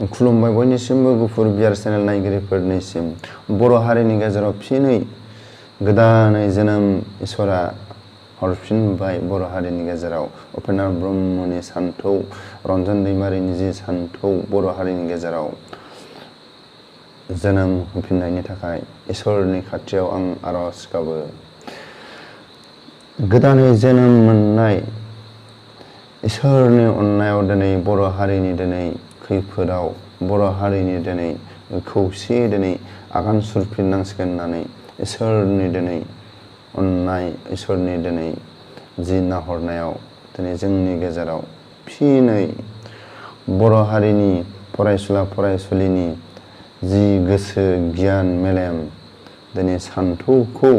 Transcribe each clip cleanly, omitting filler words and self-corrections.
खुलुमबाय बयनिसिमबो गुफुर बियार चेनेल नायगिरिफोरनिसिम बर' हारिनि गेजेराव फिनै गोदानै जोनोम इसोरा हरफिनबाय बर' हारिनि गेजेराव उपेन्द्र ब्रह्मनि सान्थौ रन्जन दैमारिनि जि सान्थौ बर' हारिनि गेजेराव जोनोम होफिननायनि थाखाय इसोरनि खाथियाव आं आरज गाबो। गोदानै जोनोम मोननाय इसोरनि अननायाव दिनै बर' हारिनि दिनै खैफोदाव बर' हारिनि दिनै खौसेयै दिनै आगान सुरफिननांसिगोन होननानै इसोरनि दिनै अननाय इसोरनि दिनै जि नाहरनायाव दिनै जोंनि गेजेराव फिनै बर' हारिनि फरायसुला फरायसुलिनि जि गोसो गियान मेलेम दिनै सान्थौखौ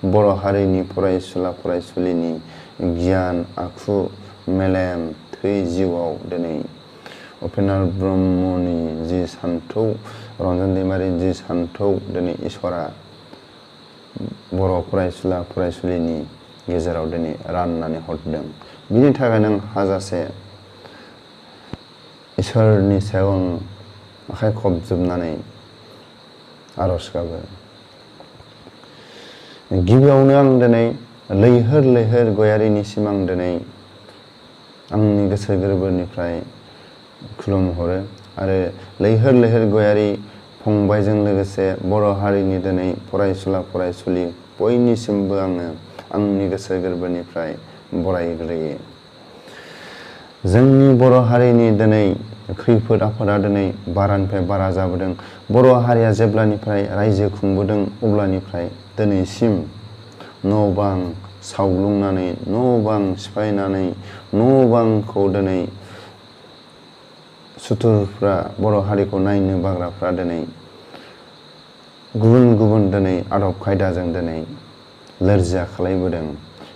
बर' हारिनि फरायसुला फरायसुलिनि गियान आखु मेलेम थै जिउआव दिनै उपेन्द्र ब्रह्मनि जि सान्थौ रन्जन दैमारिनि जि सान्थौ दिनै इसोरा बर' फरायसुला फरायसुलिनि गेजेराव दिनै राननानै हरदों। बिनि थाखायनो आं हाजासे इसोरनि सायाव आं आखाइ खबजोबनानै आरज गाबो। गिबियावनो आं दिनै लैहोर लैहोर गयारिनिसिम आं दिनै आंनि गोसो गोरबोनिफ्राय खुलुमहरो आरो लैहोर लैहोर गयारि फंबायजों लोगोसे बर' हारिनि दिनै फरायसुला फरायसुलि बयनिसिमबो आङो आंनि गोसो गोरबोनिफ्राय बरायग्रोयो। जोंनि बर' हारिनि दिनै खैफोद आफोदा दिनै बारानिफ्राय बारा जाबोदों। बर' हारिया जेब्लानिफ्राय रायजो खुंबोदों अब्लानिफ्राय दिनैसिम न' बां सावग्लुंनानै न' बां सिफायनानै न' बांखौ दिनै सुथुरफ्रा बर' हारिखौ नायनो बाग्राफ्रा दिनै गुबुन गुबुन दिनै आदब खायदाजों दिनै लोरजिया खालायबोदों।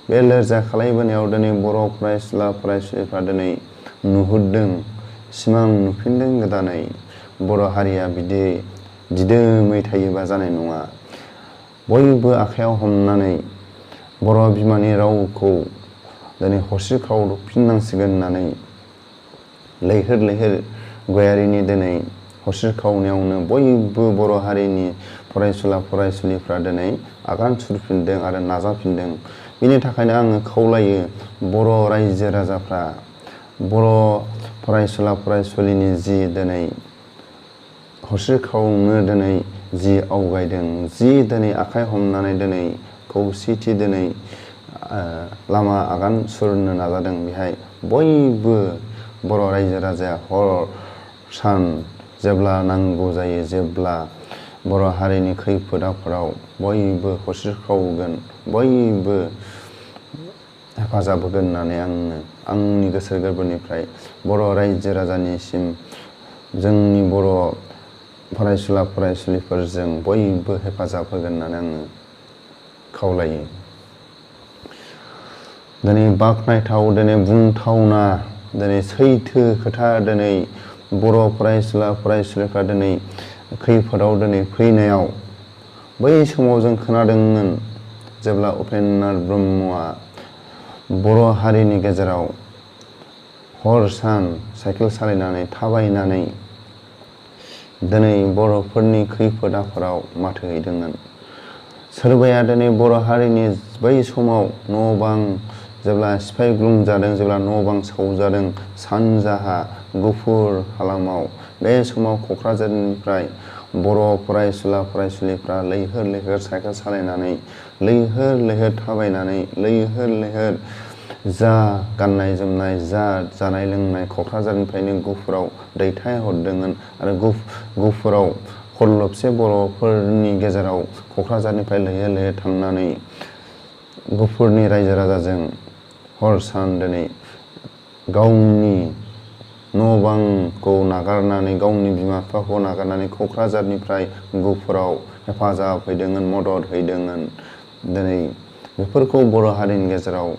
बे लोरजिया खालायबोनायाव दिनै बर' फरायसुला फरायसुलिफ्रा दिनै नुहुरदों सिमां नुफिनदों गोदानै बर' हारिया बिदि दिदोमै थायोबा जानाय नङा। बयबो आखायाव हमनानै बर' बिमानि रावखौ दिनै हस्रिखावफिननांसिगोन होननानै लैहोर लैहोर गयारिनि दिनै हस्रिखावनायावनो बयबो बर' हारिनि फरायसुला फरायसुलिफ्रा दिनै आगान सुरफिनदों आरो नाजाफिनदों। बिनि थाखायनो आङो खावलायो बर' रायजो राजाफ्रा बर' फरायसुला फरायसुलिनि जि दिनै हस्रिखावनो दिनै जि आवगायदों जि दिनै आखाइ हमनानै दिनै खौसेथि दिनै लामा आगान सुरनो नाजादों बेहाय बयबो बर' रायजो राजाया हर सान जेब्ला नांगौ जायो जेब्ला बर' हारिनि खैफोद आफोदाव बयबो हस्रिखावगोन बयबो हेफाजाब होगोन होननानै आङो आंनि गोसो गोरबोनिफ्राय बर' रायजो राजानिसिम जोंनि बर' फरायसुला फरायसुलिफोरजों बयबो हेफाजाब होगोन होननानै आङो खावलायो। दिनै बाख्नायथाव दिनै बुंथावना दिनै सैथो खोथा दिनै बर' फरायसुला फरायसुलिफ्रा दिनै खैफोदाव दिनै फैनायाव बै समाव जों खोनादोंमोन जेब्ला उपेन्द्र ब्रह्मआ बर' हारिनि गेजेराव हर सान साइकेल सालायनानै थाबायनानै दिनै बर'फोरनि खैफोद आफोदाव माथो हैदोंमोन। सोरबाया दिनै बर' हारिनि बै समाव न' बां जेब्ला सिफायग्लुंजादों जेब्ला न' बां सावजादों सानजाहा गुफुर हालामाव बे समाव क'क्राझारनिफ्राय बर' फरायसुला फरायसुलिफ्रा लैहोर लैहोर साइकेल सालायनानै लैहोर लैहोर थाबायनानै लैहोर लैहोर जा गाननाय जोमनाय जा जानाय लोंनाय क'क्राझारनिफ्रायनो गुफुराव दैथायहरदोंमोन आरो गुफुराव खरलबसे बर'फोरनि गेजेराव क'क्राझारनिफ्राय लैहोर लैहोर थांनानै गुफुरनि रायजो राजाजों हर सान दिनै गावनि न' बांखौ नागारनानै गावनि बिमा बिफाखौ नागारनानै क'क्राझारनिफ्राय गुफुराव हेफाजाब हैदोंमोन मदद हैदोंमोन। दिनै बेफोरखौ बर' हारिनि गेजेराव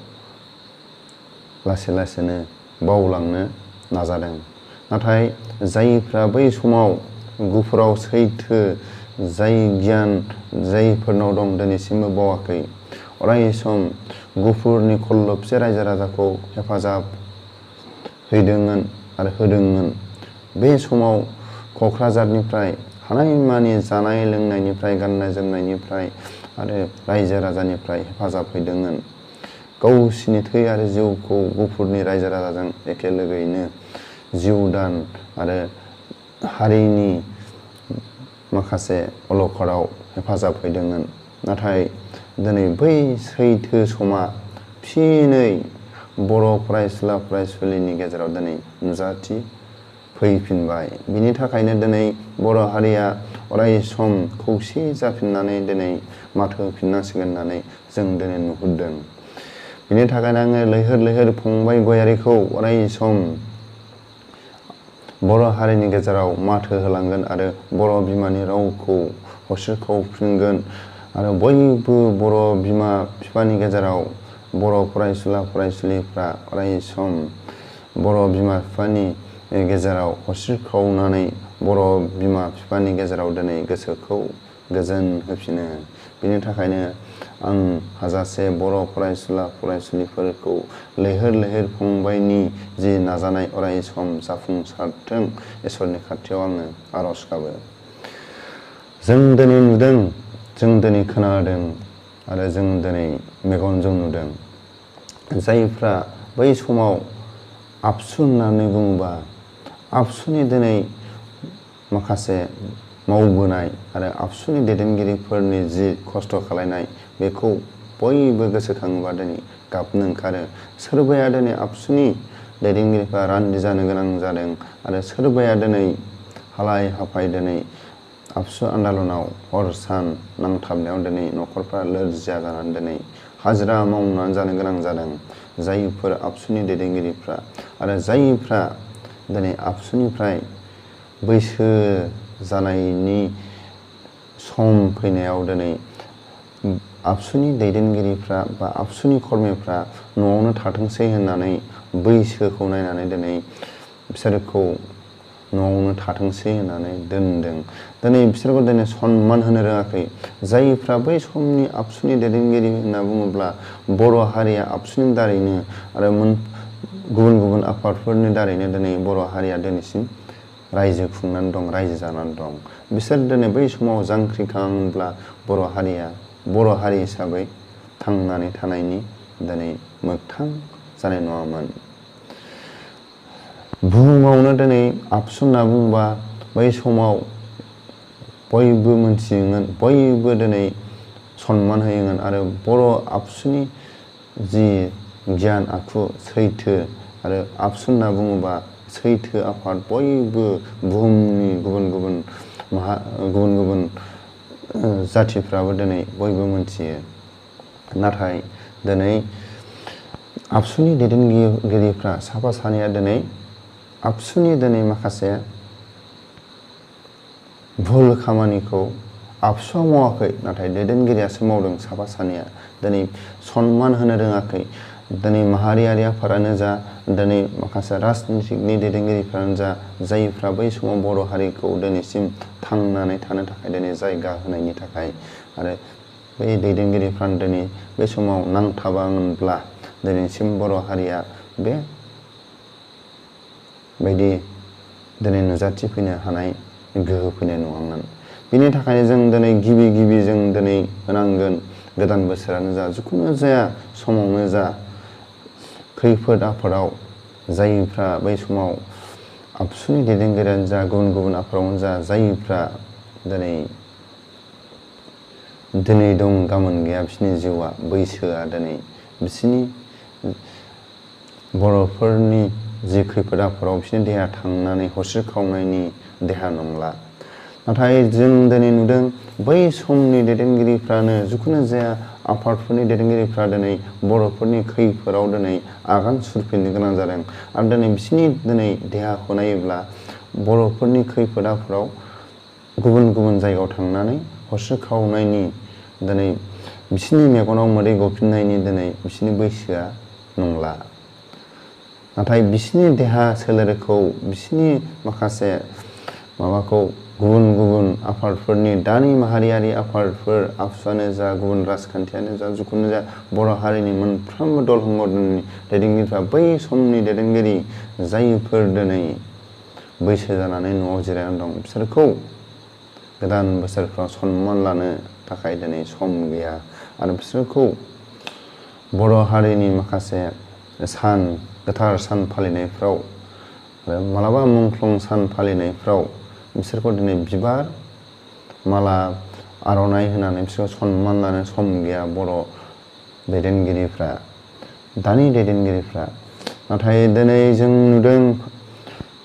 लासै लासैनो बावलांनो नाजादों। नाथाय जायफ्रा बै समाव गुफुराव सैथो जाय गियान जायफोरनाव दं दिनैसिमबो बावाखै अराय सम गुफुरनि खरलबसे रायजो राजाखौ हेफाजाब हैदोंमोन आरो होदोंमोन। बे समाव क'क्राझारनिफ्राय हानायमानि जानाय लोंनायनिफ्राय गाननाय जोमनायनिफ्राय आरो रायजो राजानिफ्राय हेफाजाब होदोंमोन। गावसिनि थै आरो जिउखौ गुफुरनि रायजो राजाजों एखे लोगोयैनो जिउ दान आरो हारिनि माखासे अलखदाव हेफाजाब होदोंमोन। नाथाय दिनै बै सैथो समा फिनै बर' फरायसुला फरायसुलिनि गेजेराव दिनै नुजाथि फैफिनबाय। बिनि थाखायनो दिनै बर' हारिया अराय सम खौसे जाफिननानै दिनै माथो होफिननांसिगोन होननानै जों दिनै नुहुरदों। बिनि थाखायनो आङो लैहोर लैहोर फंबाय गयारिखौ अराय सम बर' हारिनि गेजेराव माथो होलांगोन आरो बर' बिमानि रावखौ हस्रिखावफिनगोन आरो बयबो बर' बिमा बिफानि गेजेराव बर' फरायसुला फरायसुलिफ्रा अराय सम बर' बिमा बिफानि गेजेराव हस्रिखावनानै बर' बिमा बिफानि गेजेराव दिनै गोसोखौ गोजोन होफिनो। बिनि थाखायनो आं हाजासे बर' फरायसुला फरायसुलिफोरखौ लैहोर लैहोर फंबायनि जि नाजानाय अराय सम जाफुंसारथों इसोरनि खाथियाव आङो आर'ज गाबो। जों दिनै नुदों, जों दिनै खोनादों आरो जों दिनै मेगनजों नुदों। जायफ्रा बै समाव आबसु होननानै बुङोबा आबसुनि दिनै माखासे मावबोनाय आरो आबसुनि दैदेनगिरिफोरनि जि खस्थ' खालायनाय बेखौ बयबो गोसोखाङोबा दिनै गाबनो ओंखारो। सोरबाया दिनै आबसुनि दैदेनगिरिफ्रा रान्दि जानो गोनां जादों आरो सोरबाया दिनै हालाय हाफाय दिनै आबसु आन्दालनाव हर सान नांथाबनायाव दिनै न'खरफ्रा लोरजिया जानानै दिनै हाजिरा मावनानै जानो गोनां जादों। जायफोर आबसुनि दैदेनगिरिफ्रा आरो जायफ्रा दिनै आबसुनिफ्राय बैसो जानायनि सम फैनायाव दिनै आबसुनि दैदेनगिरिफ्रा बा आबसुनि कर्मिफ्रा न'आवनो थाथोंसै होननानै बैसोखौ नायनानै दिनै बिसोरखौ न'आवनो थाथोंसै होननानै दोनदों। दिनै बिसोरखौ दिनै सनमान होनो रोङाखै। जायफ्रा बै समनि आबसुनि दैदेनगिरि होनना बुङोब्ला बर' हारिया आबसुनि दारैनो आरो गुबुन गुबुन आफादफोरनि दारैनो दिनै बर' हारिया दिनैसिम रायजो खुंनानै दं, रायजो जानानै दं। बिसोर दिनै बै समाव जांख्रिखाङोब्ला बर' हारिया बर' हारि हिसाबै थांनानै थानायनि दिनै मोगथां जानाय नङामोन। बुहुमावनो दिनै आबसु होनना बुङोबा बै समाव बयबो मोनथियोमोन, बयबो दिनै सनमान होयोमोन आरो बर' आबसुनि जि गियान आखु सैथो आरो आबसु होनना बुङोबा सैथो आफाद बयबो बुहुमनि गुबुन गुबुन जाथिफ्राबो दिनै बयबो मोनथियो। नाथाय दिनै आबसुनि दैदेनगिरिफ्रा साफा सानैया दिनै आबसुनि दिनै माखासे भुल खामानिखौ आबसुआ मावाखै, नाथाय दैदेनगिरियासो मावदों। साफा सानैया दिनै सनमान होनो रोङाखै। दिनै माहारियारि आफादानो जा, दिनै माखासे राजनितिकनि दैदेनगिरिफ्रानो जा, जायफ्रा बै समाव बर' हारिखौ दिनैसिम थांनानै थानो थाखाय दिनै जायगा होनायनि थाखाय आरो बै दैदेनगिरिफ्रानो दिनै बे समाव नांथाबामोनब्ला दिनैसिम बर' हारिया बेबायदि दिनै नुजाथिफैनो हानाय गोहो फैनाय नङामोन। बिनि थाखायनो जों दिनै गिबि जों दिनै होनांगोन। गोदान बोसोरानो जा, जिखुनु जाया समावनो जा, खैफोद आफोदाव जायफ्रा बै समाव आबसुनि दैदेनगिरियानो जा, गुबुन गुबुन आफादावनो जा, जायफ्रा दिनै दं गाबोन गैया बिसोरनि जिउआ बैसोआ दिनै बिसोरनि बर'फोरनि जि खैफोद आफोदाव बिसोरनि देहा थांनानै हस्रिखावनायनि देहा नंला। नाथाय जों दिनै नुदों बै समनि दैदेनगिरिफ्रानो जिखुनु जाया आफादफोरनि दैदेनगिरिफ्रा दिनै बर'फोरनि खैफोदाव दिनै आगान सुरफिननो गोनां जादों आरो दिनै बिसोरनि दिनै देहाखौ नायोब्ला बर'फोरनि खैफोद आफोदाव गुबुन गुबुन जायगायाव थांनानै हस्रिखावनायनि दिनै बिसोरनि मेगनाव मोदै गफिननायनि दिनै बिसोरनि बैसोआ नंला। नाथाय बिसोरनि देहा सोलेरखौ, बिसोरनि माखासे माबाखौ गुबुन गुबुन आफादफोरनि दानि माहारियारि आफादफोर आबसुआनो जा, गुबुन राजखान्थियानो जा, जिखुनु जा बर' हारिनि मोनफ्रोमबो दल-संगठननि दैदेनगिरिफ्रा बै समनि दैदेनगिरि जायफोर दिनै बैसो जानानै न'आव जिरायनानै दं बिसोरखौ गोदान बोसोरफ्राव सनमान लानो थाखाय दिनै सम गैया आरो बिसोरखौ बर' हारिनि माखासे सान गोथार सान फालिनायफ्राव आरो मालाबा मुंख्लं सान फालिनायफ्राव बिसोरखौ दिनै बिबार माला आर'नाइ होनानै बिसोरखौ सनमान लानो सम गैया बर' दैदेनगिरिफ्रा दानि दैदेनगिरिफ्रा। नाथाय दिनै जों नुदों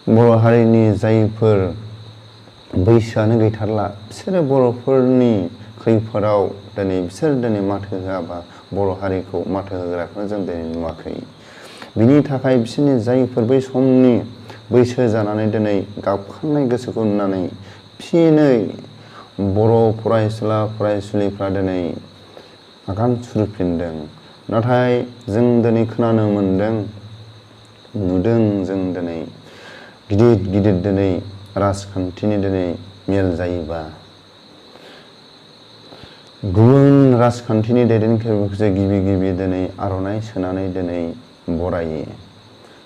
बर' हारिनि जायफोर बैसोआनो गैथारला बिसोरो बर'फोरनि खैफोदाव बिसोर माथो होआबा बर' हारिखौ माथो होग्राखौनो जों दिनै नुवाखै। बिनि थाखाय बिसोरनि जायफोर बै समनि बैसो जानानै दिनै गाबखांनाय गोसोखौ नुनानै फिनै बर' फरायसुला फरायसुलिफ्रा दिनै आगान सुरफिनदों। नाथाय जों दिनै खोनानो मोनदों नुदों जों दिनै गिदिर दिनै राजखान्थिनि दिनै मेल जायोबा गुबुन राजखान्थिनि दैदेनगिरिफोरखौसो गिबि दिनै आर'नाइ सोनानै दिनै बरायो।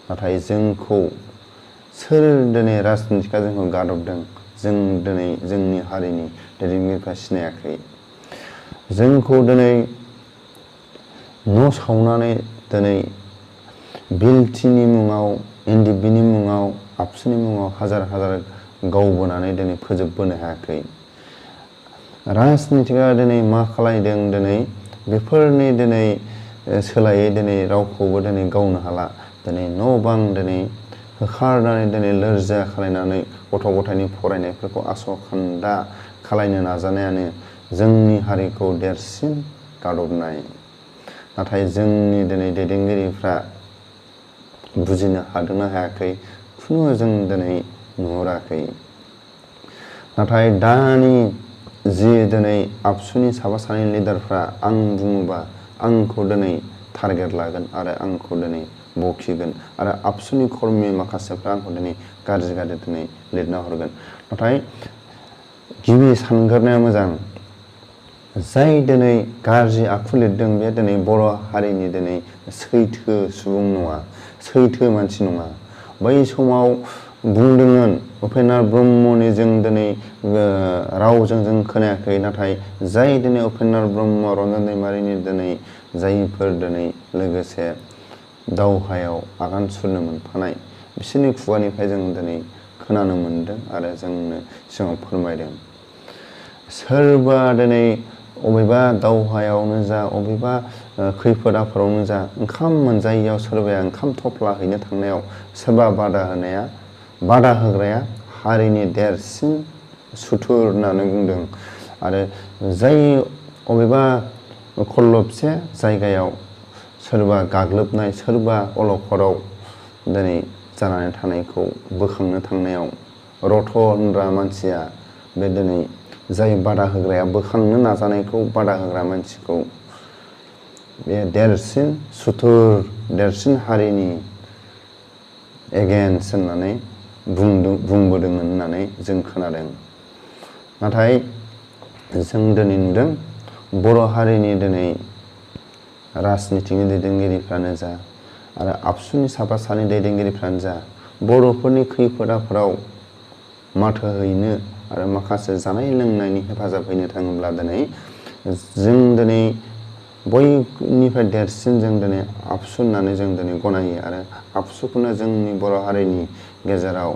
नाथाय जोंखौ सोर दिनै राजनितिकआ जोंखौ गादबदों जों दिनै जोंनि हारिनि दैदेनगिरिफ्रा सिनायाखै। जोंखौ दिनै न' सावनानै दिनै बिएलटिनि मुङाव एनडिएफबिनि मुङाव आबसुनि मुङाव हाजार गावबोनानै दिनै फोजोबबोनो हायाखै। राजनितिकआ दिनै मा खालायदों दिनै बेफोरनि दिनै सोलायै दिनै रावखौबो दिनै गावनो हाला। दिनै न' बां दिनै होखारनानै दिनै लोरजा खालायनानै गथ' गथायनि फरायनायफोरखौ आस'खान्दा खालायनो नाजानायानो जोंनि हारिखौ देरसिन गादबनाय। नाथाय जोंनि दिनै दैदेनगिरिफ्रा बुजिनो हादोंना हायाखै खुनु जों दिनै नुहुराखै। नाथाय दानि जि दिनै आबसुनि साफा सानै लिडारफ्रा आं बुङोबा आंखौ दिनै टारगेट लागोन आरो आंखौ दिनै बखिगोन आरो आबसुनि कर्मि माखासेफ्रा आंखौ दिनै गाज्रि दिनै लिरना हरगोन। नाथाय गिबि सानग्रोनाया मोजां जाय दिनै गाज्रि आखु लिरदों बे दिनै बर' हारिनि दिनै सैथो सुबुं नङा, सैथो मानसि नङा। बै समाव बुंदोंमोन उपेन्द्र ब्रह्मनि जों दिनै रावजों जों खोनायाखै। नाथाय जाय दिनै उपेन्द्र ब्रह्म रन्जन दैमारिनि दिनै जायफोर दिनै लोगोसे दावहायाव आगान सुरनो मोनफानाय बिसोरनि खुगानिफ्राय जों दिनै खोनानो मोनदों आरो जोंनो सिगाङाव फोरमायदों। सोरबा दिनै अबेबा दावहायावनो जा अबेबा खैफोद आफोदावनो जा ओंखाम मोनजायैयाव सोरबाया ओंखाम थफ्ला हैनो थांनायाव सोरबा बादा होग्राया हारिनि देरसिन सुथुर होननानै बुंदों। आरो जाय अबेबा खल्लबसे जायगायाव सोरबा गाग्लोबनाय सोरबा अलखदाव दिनै जानानै थानायखौ बोखांनो थांनायाव रथ' होनग्रा मानसिया बे दिनै जाय बादा होग्राया बोखांनो नाजानायखौ बादा होग्रा मानसिखौ बे देरसिन सुथुर देरसिन हारिनि एगेन्स्ट होननानै बुंबोदोंमोन होननानै जों खोनादों। नाथाय जों दिनै नुदों बर' हारिनि दिनै राजनितिकनि दैदेनगिरिफ्रानो जा आरो आबसुनि साफा सानै दैदेनगिरिफ्रानो जा बर'फोरनि खैफोद आफोदाव माथो हैनो आरो माखासे जानाय लोंनायनि हेफाजाब हैनो थाङोब्ला दिनै जों दिनै बयनिफ्राय देरसिन जों दिनै आबसु होननानै जों दिनै गनायो आरो आबसुखौनो जोंनि बर' हारिनि गेजेराव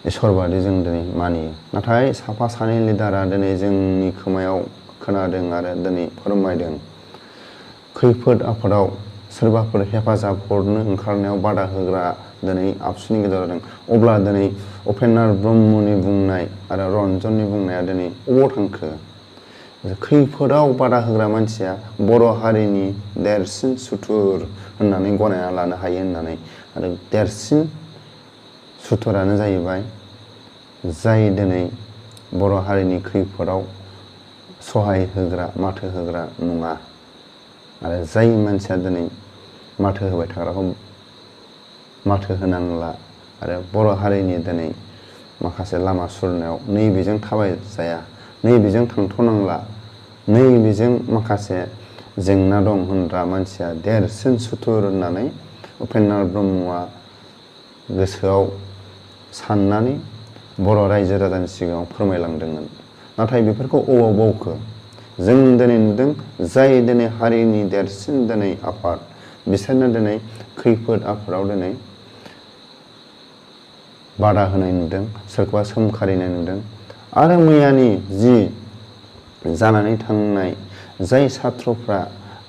इसोर बादि जों दिनै मानियो। नाथाय साफा सानै लिडारा दिनै जोंनि खोमायाव खोनादों आरो दिनै फोरमायदों खैफोद आफोदाव सोरबाफोर हेफाजाब हरनो ओंखारनायाव बादा होग्रा दिनै आबसुनि गेजेराव दं। अब्ला दिनै उपेन्द्र ब्रह्मनि बुंनाय आरो रन्जननि बुंनाया दिनै अबाव थांखो? खैफोदाव बादा होग्रा मानसिया बर' हारिनि देरसिन सुथुर होननानै गनायना लानो हायो होननानै आरो देरसिन सुथुरानो जाहैबाय जाय दिनै बर' हारिनि खैफोदाव सहाय होग्रा माथो होग्रा नङा आरो जाय मानसिया दिनै माथो होबाय थाग्राखौ माथो होनांला आरो बर' हारिनि दिनै माखासे लामा सुरनायाव नैबेजों थाबायजाया नैबेजों थांथ'नांला नैबेजों माखासे जेंना दं होनग्रा मानसिया देरसिन सुथुर होननानै उपेन्द्र ब्रह्मआ गोसोआव साननानै बर' रायजो राजानि सिगाङाव फोरमायलांदोंमोन। नाथाय बेफोरखौ अबाव बावखो? जों दिनै नुदों जाय दिनै हारिनि देरसिन दिनै आफाद बिसोरनो दिनै खैफोद आफोदाव दिनै बादा होनाय नुदों, सोरखौबा सोमखारिनाय नुदों। आरो मैयानि जि जानानै थांनाय जाय सात्रफ्रा,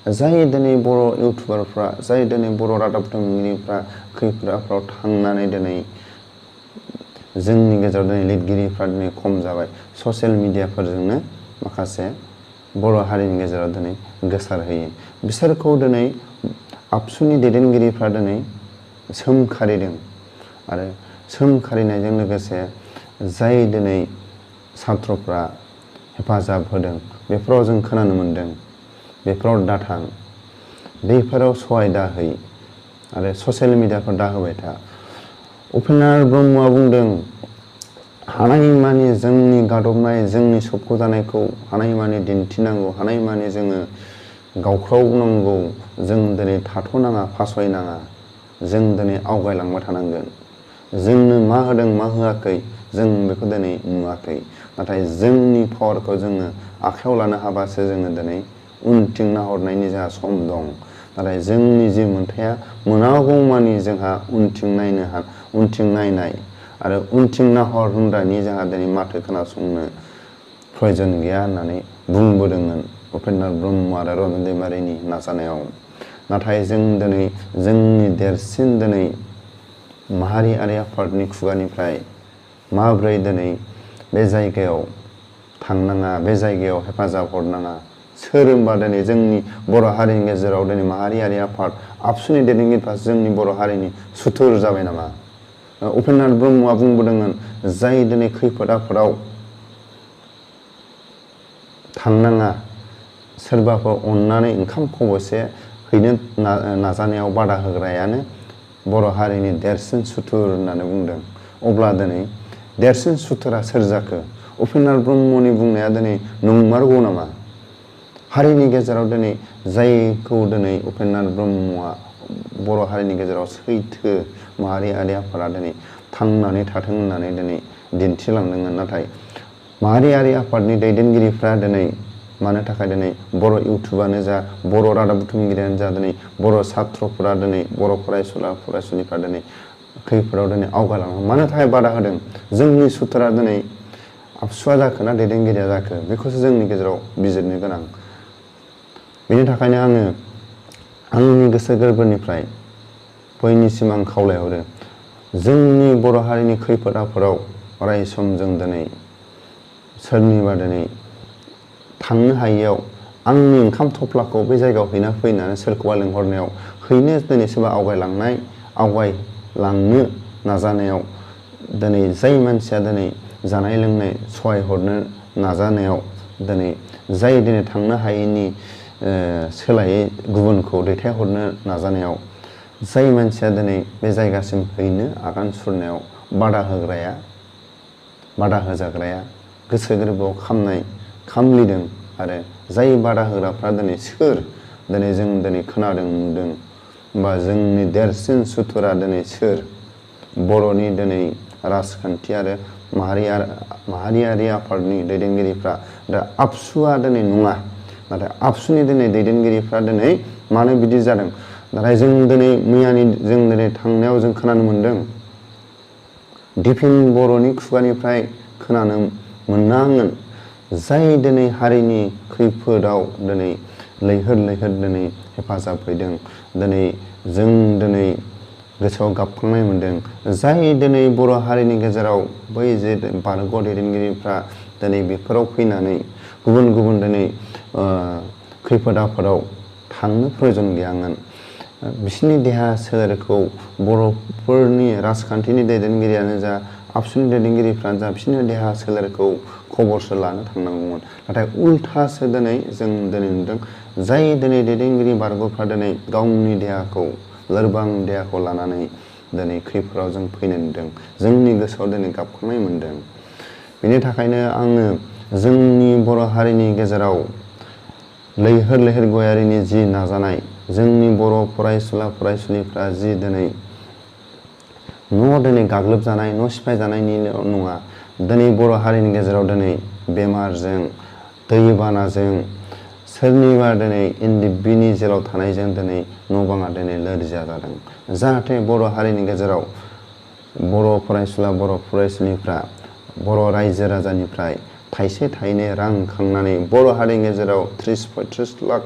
जाय दिनै बर' इउटुबारफ्रा, जाय दिनै बर' रादाब बुथुमगिरिफ्रा खैफोद आफोदाव थांनानै दिनै जोंनि गेजेराव दिनै लिरगिरिफ्रा दिनै खम जाबाय। ससियेल मिडियाफोरजोंनो माखासे बर' हारिनि गेजेराव दिनै गोसारहोयो। बिसोरखौ दिनै आबसुनि दैदेनगिरिफ्रा दिनै सोमखारिदों आरो सोमखारिनायजों लोगोसे जाय दिनै सात्रफ्रा हेफाजाब होदों बेफोराव जों खोनानो मोन्दों बेफोराव दाथां, बेफोराव सहाय दाहै आरो ससियेल मिडियाफोर दाहोबाय था। उपेन्द्र ब्रह्मआ बुंदों हानायमानि जोंनि गादबनाय, जोंनि सोबख'जानायखौ हानायमानि दिन्थिनांगौ, हानायमानि जोङो गावख्रावनांगौ, जों दिनै थाथ'नाङा, फासयनाङा, जों दिनै आवगायलांबाय थानांगोन। जोंनो मा होदों मा होआखै जों बेखौ दिनै नुवाखै, नाथाय जोंनि पावारखौ जोङो आखायाव लानो हाबासो जोङो दिनै उनथिं नाहरनायनि जोंहा सम दं। नाथाय जोंनि जि मोन्थाया मोनागौमानि जोंहा उनथिं नायनाय आरो उनथिं नाहर होनग्रानि जोंहा दिनै माथो खोनासंनो प्रयजन गैया होननानै बुंबोदोंमोन उपेन्द्र ब्रह्म आरो रन्जन दैमारिनि नाजानायाव। नाथाय जों दिनै जोंनि देरसिन दिनै माहारियारि आफादनि खुगानिफ्राय माब्रै दिनै बे जायगायाव थांनाङा, बे जायगायाव हेफाजाब हरनाङा, सोर होनबा दिनै जोंनि बर' हारिनि गेजेराव दिनै माहारियारि आफाद आबसुनि दैदेनगिरिफ्रा जोंनि बर' हारिनि सुथुर जाबाय नामा? उपेन्द्र ब्रह्मआ बुंबोदोंमोन जाय दिनै खैफोद आफोदाव थांनाङा, सोरबाफोर अननानै ओंखाम खबसे हैनो नाजानायाव बादा होग्रायानो बर' हारिनि देरसिन सुथुर होननानै बुंदों। अब्ला दिनै देरसिन सुथुरा सोर जाखो? उपेन्द्र ब्रह्मनि बुंनाया दिनै नंमारगौ नामा? हारिनि गेजेराव दिनै जायखौ दिनै उपेन्द्र ब्रह्मआ बर' हारिनि गेजेराव सैथो माहारियारि आफादा दिनै थांनानै थाथों होननानै दिनै दिन्थिलांदोंमोन। नाथाय माहारियारि आफादनि दैदेनगिरिफ्रा दिनै मानो थाखाय दिनै बर' इउटुबानो जा, बर' रादाब बुथुमगिरियानो जा, दिनै बर' सात्रफ्रा दिनै बर' फरायसुला फरायसुलिफ्रा दिनै खैफोदाव दिनै आवगायलाङो मानो थाखाय बादा होदों? जोंनि सुथुरा दिनै आबसुआ जाखो ना दैदेनगिरिया जाखो? बेखौसो जोंनि गेजेराव बिजिरनो गोनां। बेनि थाखायनो आङो आंनि गोसो गोरबोनिफ्राय बयनिसिम आं खावलायहरो जोंनि बर' हारिनि खैफोद आफोदाव अराय सम जों दिनै सोरनिबा दिनै थांनो हायियाव आंनि ओंखाम थफ्लाखौ बे जायगायाव हैना फैनानै सोरखौबा लेंहरनायाव हैनो दिनै सोरबा आवगायलांनो नाजानायाव दिनै जाय मानसिया दिनै जानाय लोंनाय सहाय हरनो नाजानायाव दिनै जाय दिनै थांनो हायैनि सोलायै गुबुनखौ दैथायहरनो नाजानायाव जाय मानसिया दिनै बे जायगासिम हैनो आगान सुरनायाव बादा होजाग्राया गोसो गोरबोआव खामलिदों आरो जाय बादा होग्राफ्रा दिनै सोर? दिनै जों दिनै खोनादों नुदों होमबा जोंनि देरसिन सुथुरा दिनै सोर? बर'नि दिनै राजखान्थि आरो माहारियारि आफादनि दैदेनगिरिफ्रा दा आबसुआ दिनै नङा, नाथाय आबसुनि दिनै दैदेनगिरिफ्रा दिनै मानो बिदि जादों? नाथाय जों दिनै जों दिनै थांनायाव जों खोनानो मोन्दों दिफिन बर'नि खुगानिफ्राय खोनानो मोननांगोन जाय दिनै हारिनि खैफोदाव दिनै लैहोर दिनै हेफाजाब हैदों, दिनै जों दिनै गोसोआव गाबखांनाय मोन्दों जाय दिनै बर' हारिनि गेजेराव बै जे बारग' दैदेनगिरिफ्रा दिनै बेफोराव फैनानै गुबुन दिनै खैफोद आफोदाव थांनो प्रयजन गैयामोन। बिसोरनि देहा सोलेरखौ बर'फोरनि राजखान्थिनि दैदेनगिरियानो जा, आबसुनि दैदेनगिरिफ्रानो जा, बिसोरनि देहा सोलेरखौ खबरसो लानो थांनांगौमोन। नाथाय उल्थासो दिनै जों दिनै नुदों जाय दिनै दैदेनगिरि बारग'फ्रा दिनै गावनि देहाखौ लोरबां देहाखौ लानानै दिनै खैफोदाव जों फैनो नुदों। जोंनि गोसोआव दिनै गाबखांनाय मोन्दों। बेनि थाखायनो आङो जोंनि बर' हारिनि गेजेराव लैहोर गयारिनि जि नाजानाय, जोंनि बर' फरायसुला फरायसुलिफ्रा जि दिनै न' दिनै गाग्लोबजानाय न' सिफायजानायनिल' नङा दिनै बर' हारिनि गेजेराव दिनै बेमारजों दैबानाजों सोरनिबा दिनै इन्दिबिनि जेलाव थानायजों दिनै न' बाङा दिनै लोरजिया जादों। जाहाथे बर' हारिनि गेजेराव बर' फरायसुला बर' फरायसुलिफ्रा बर' रायजो राजानिफ्राय थाइसे थाइनै रां खांनानै बर' हारिनि गेजेराव 30-35 लाख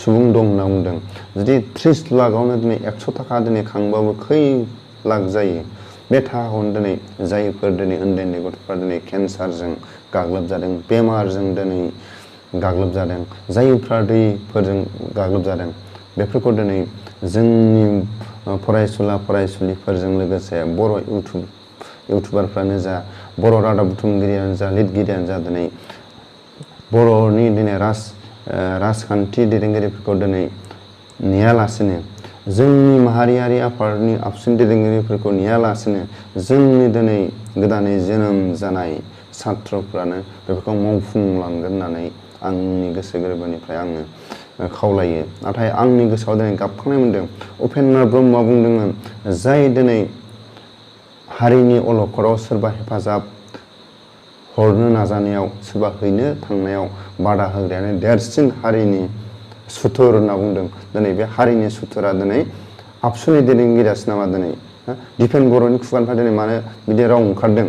सुबुं दं होनना बुंदों। जुदि 30 लाखआवनो दिनै 100 थाखा दिनै खांबाबो खै लाख जायो। बे थाखाखौनो दिनै जायफोर दिनै उन्दै उन्दै गथ'फ्रा दिनै केन्सारजों गाग्लोबजादों, बेमारजों दिनै गाग्लोबजादों, जायफ्रा दैफोरजों गाग्लोबजादों, बेफोरखौ दिनै जोंनि फरायसुला फरायसुलिफोरजों लोगोसे बर' इउटुबारफ्रानो जा, बर' रादाब बुथुमगिरियानो जा, लिरगिरियानो जा दिनै बर'नि दिनै राजखान्थि दैदेनगिरिफोरखौ दिनै नेयालासिनो, जोंनि माहारियारि आफादनि आबसुनि दैदेनगिरिफोरखौ नेयालासिनो जोंनि दिनै गोदानै जोनोम जानाय सात्रफ्रानो बेफोरखौ मावफुंलांगोन होननानै आंनि गोसो गोरबोनिफ्राय आङो खावलायो। नाथाय आंनि गोसोआव दिनै गाबखांनाय मोन्दों। उपेन्द्र ब्रह्मआ बुंदोंमोन, जाय दिनै हारिनि अलखदाव सोरबा हेफाजाब हरनो नाजानायाव, सोरबा हैनो थांनायाव बादा होग्रायानो देरसिन हारिनि सुथुर होनना बुंदों। दिनै बे हारिनि सुथुरा दिनै आबसुनि दैदेनगिरियासो नामा दिनै? दिपेन बर'नि खुगानिफ्राय दिनै मानो बिदि राव ओंखारदों?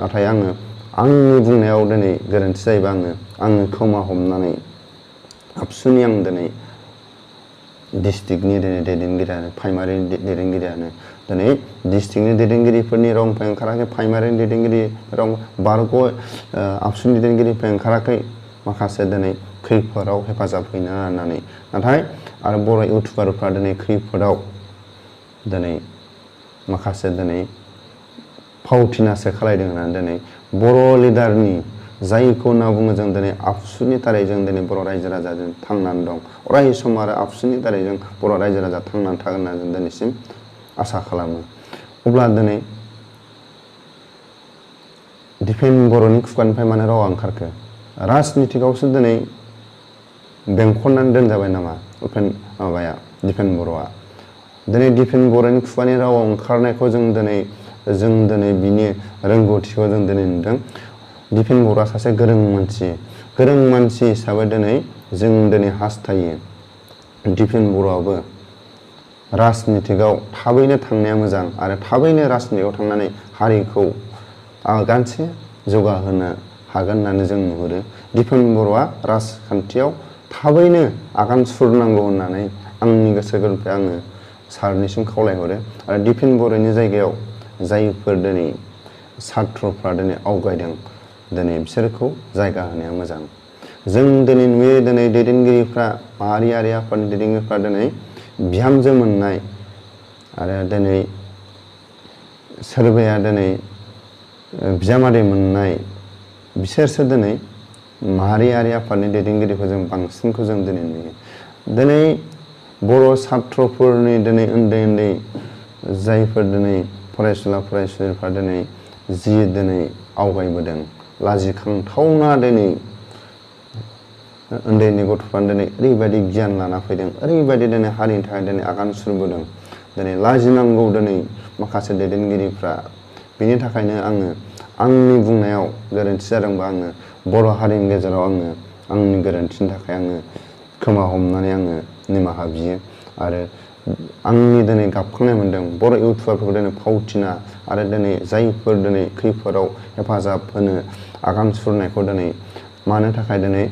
नाथाय आंनि बुंनायाव दिनै गोरोन्थि जायोबा आङो खोमा हमनानै आबसुनि आं दिनै डिस्ट्रिक्टनि दिनै दैदेनगिरियानो, प्राइमारिनि दैदेनगिरियानो दिनै डिस्ट्रिक्टनि दैदेनगिरिफोरनि रावनिफ्राय ओंखाराखै, प्राइमारिनि दैदेनगिरि राव बारग' आबसुनि दैदेनगिरिनिफ्राय ओंखाराखै माखासे दिनै खैफोदाव हेफाजाब हैनो होननानै। नाथाय आरो बर' इउटुबारफ्रा दिनै खैफोदाव दिनै माखासे दिनै फावथिनासो खालायदों होननानै दिनै बर' लिडारनि जायखौ होनना बुङो जों दिनै आबसुनि दारै जों दिनै बर' रायजो राजाजों थांनानै दं। अराय सम आरो आबसुनि दारै जों बर' रायजो राजा थांनानै थागोन होननानै जों दिनैसिम आसा खालामो। अब्ला दिनै दिपेन बर'नि खुगानिफ्राय मानो रावा ओंखारखो? राजनितिकआवसो दिनै बेंखननानै दोनजाबाय नामा दिपेन बर'आ? दिनै दिपेन बर'नि खुगानि रावाव ओंखारनायखौ जों दिनै बिनि रोंगौथिखौ जों दिनै नुदों। दिपेन बर'आ सासे गोरों मानसि हिसाबै जों दिनै हास्थायो दिपेन बर'आबो राजनितिकआव थाबैनो थांनाया मोजां आरो थाबैनो राजनितिकआव थांनानै हारिखौ आगानसे जौगाहोनो हागोन होननानै जों नुहुरो। दिपेन बर'आ राजखान्थियाव थाबैनो आगान सुरनांगौ होननानै आंनि गोसो गोरबोनिफ्राय आङो सारनिसिम खावलायहरो। आरो दिपेन बर'नि जायगायाव जायफोर दिनै सात्रफ्रा दिनै आवगायदों, दिनै बिसोरखौ जायगा होनाया मोजां। जों दिनै नुयो दिनै दैदेनगिरिफ्रा, माहारियारि आफादनि दैदेनगिरिफ्रा दिनै बिहामजो मोननाय आरो दिनै सोरबाया दिनै बिजामादै मोननाय, बिसोरसो दिनै माहारियारि आफादनि दैदेनगिरिखौ जों बांसिनखौ जों दिनै नुयो। दिनै बर' सात्रफोरनि दिनै उन्दै जायफोर दिनै फरायसुला फरायसुलिफ्रा दिनै दिनै आवगायबोदों, लाजिखांथावना दिनै उन्दै गथ'फ्रानो दिनै ओरैबायदि गियान लाना फैदों, ओरैबायदि दिनै हारिनि थाखाय दिनै आगान सुरबोदों। दिनै लाजिनांगौ दिनै माखासे दैदेनगिरिफ्रा। बेनि थाखायनो आंनि बुंनायाव गोरोन्थि जादोंबा बर' हारिनि गेजेराव आंनि गोरोन्थिनि थाखाय खोमा हमनानै निमाहा बियो। आरो आंनि दिनै गाबखांनाय मोन्दों बर' इउटुबारफोरखौ दिनै फावथिना आरो दिनै जायफोर दिनै खैफोदाव हेफाजाब होनो आगान सुरनायखौ दिनै मानो थाखाय दिनै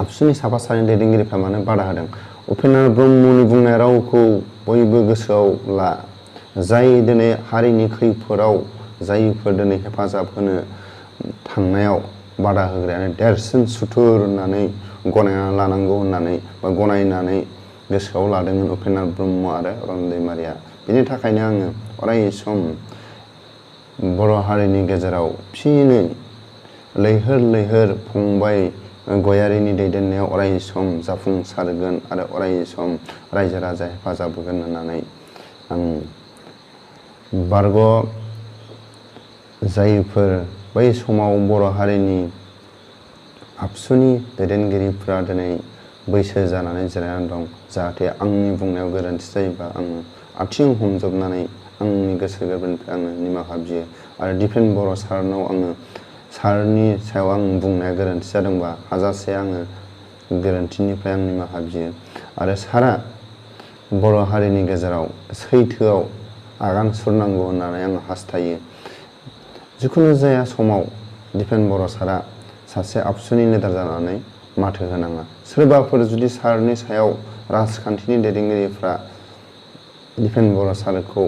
आबसुनि साफा सानै दैदेनगिरिफ्रा मानो बादा होदों? उपेन्द्र ब्रह्मनि बुंनाय रावखौ बयबो गोसोआव ला। जाय दिनै हारिनि खैफोदाव जायफोर दिनै हेफाजाब होनो थांनायाव बादा होग्रायानो देरसिन सुथुर होननानै गनायना लानांगौ होननानै बा गनायनानै गोसोआव लादोंमोन उपेन्द्र ब्रह्म आरो रन दैमारिया। बेनि थाखायनो अराय सम बर' हारिनि गेजेराव फिनै लैहोर फंबाय गयारिनि दैदेननायाव अराय सम जाफुंसारगोन आरो अराय सम रायजो राजा हेफाजाब होगोन होननानै जायफोर बै समाव बर' हारिनि आबसुनि दैदेनगिरिफ्रा दिनै बैसो जानानै जिरायनानै दं, जाहाथे आंनि बुंनायाव गोरोन्थि जायोबा आथिं हमजोबनानै आंनि गोसो गोरबोनिफ्राय आङो निमाहा बियो आरो दिपेन बर' सारनाव आङो सारनि सायाव आं बुंनाया गोरोन्थि जादोंबा हाजासे आङो गोरोन्थिनिफ्राय आं निमाहा बियो आरो सारा बर' हारिनि गेजेराव सैथोआव आगान सुरनांगौ होननानै आं हास्थायो। जिखुनु जाया समाव दिपेन बर' सारा सासे आबसुनि लिडार जानानै माथो होनाङा। सोरबाफोर जुदि सारनि सायाव राजखान्थिनि दैदेनगिरिफ्रा दिपेन बर' सारखौ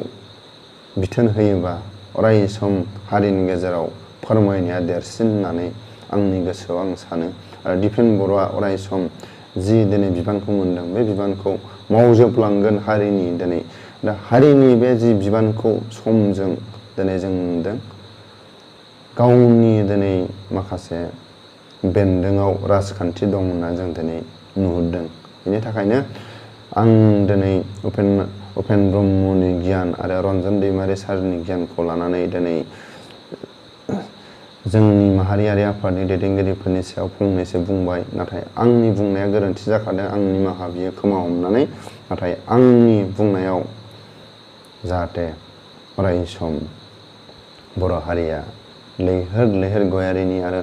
बिथोन होयोबा अराय सम हारिनि गेजेराव फोरमायनाया देरसिन होननानै आंनि गोसोआव आं सानो आरो दिपेन बर'आ अराय सम जि दिनै बिबानखौ मोनदों बे बिबानखौ मावजोबलांगोन हारिनि दिनै दा हारिनि बे जि बिबानखौ समजों दिनै जों नुदों गावनि दिनै माखासे बेन्दोङाव राजखान्थि दं होनना जों दिनै नुहुरदों। बेनि थाखायनो आं दिनै उपेन ब्रह्मनि गियान आरो रन्जन दैमारि सारनि गियानखौ लानानै दिनै जोंनि माहारियारि आफादनि दैदेनगिरिफोरनि सायाव फंनैसो बुंबाय। नाथाय आंनि बुंनाया गोरोन्थि जाखादों आं निमाहा बियो खोमा हमनानै। नाथाय आंनि बुंनायाव जाहाथे अराय सम बर' हारिया लैहोर लैहोर गयारिनि आरो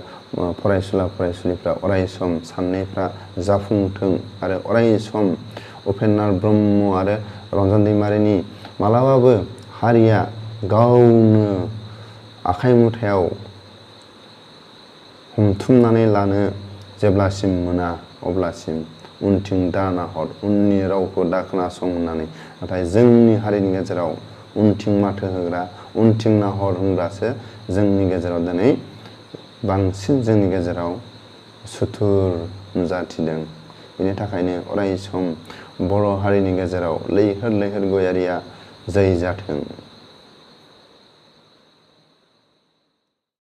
फरायसुला फरायसुलिफ्रा अराय सम साननायफ्रा जाफुंथों आरो अराय सम उपेन्द्र ब्रह्म आरो रन्जन दैमारिनि मालाबाबो हारिया गावनो आखाइ मुथायाव हमथुमनानै लानो जेब्लासिम मोना अब्लासिम उनथिं दा नाहर उननि रावखौ दा खोनासं होननानै। नाथाय जोंनि हारिनि गेजेराव उनथिं माथो होग्रा उनथिं नाहर होनब्लासो जोंनि गेजेराव दिनै बांसिन जोंनि गेजेराव सुथुर नुजाथिदों। बेनि थाखायनो अराय सम बर' हारिनि गेजेराव लैहोर लैहोर गयारिया जै जाथों।